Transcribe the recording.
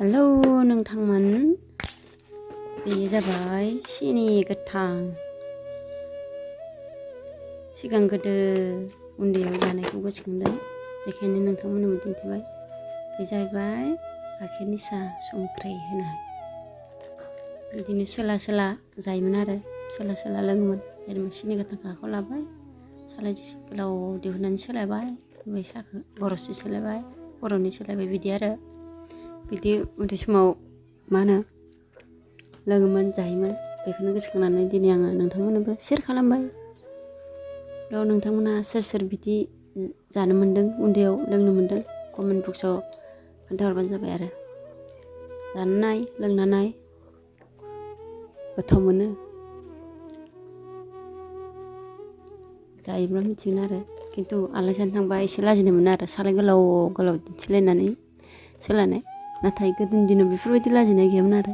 Hello नोंथांमोन, बेयो जाबाय सिनि गोथां। सिगां गोदो उन्दैयाव जानायखौ गोसोखांदों, बेखायनो नोंथांमोननोबो दिन्थिबाय। बे जाहैबाय गाइखेरनि साहा संख्रि होनाय। बिदिनो सोला सोला जायोमोन आरो सोला सोला लोङोमोन। जेनेबा सिनि गोथांखौ आखायाव लाबाय, सालाय गोलाव दिहुननानै सोलायबाय, ओमफ्राय साहाखौ गरदसे सोलायबाय, गरदनै सोलायबाय, बिदि आरो। बिदि उन्दै समाव मा होनो लोङोमोन जायोमोन। बेखौनो गोसोखांनानै दिनै आङो नोंथांमोननोबो सेयार खालामबाय। र' नोंथांमोना सोर सोर बिदि जानो मोन्दों, उन्दैयाव लोंनो मोन्दों, कमेन्ट बक्सआव खोन्थाहरबानो जाबाय आरो। जाना नाय, लोंना नाय, गोथाव मोनो। जायोब्ला मिथिगोन आरो। खिन्थु आलासि जानो थांबा एसे लाजिनाय मोनो आरो, सालाय गोलाव गोलाव दिन्थिलायनानै सोलानाय। नाथाय गोदोनि दिनाव बेफोरबायदि लाजिनाय गैयामोन आरो।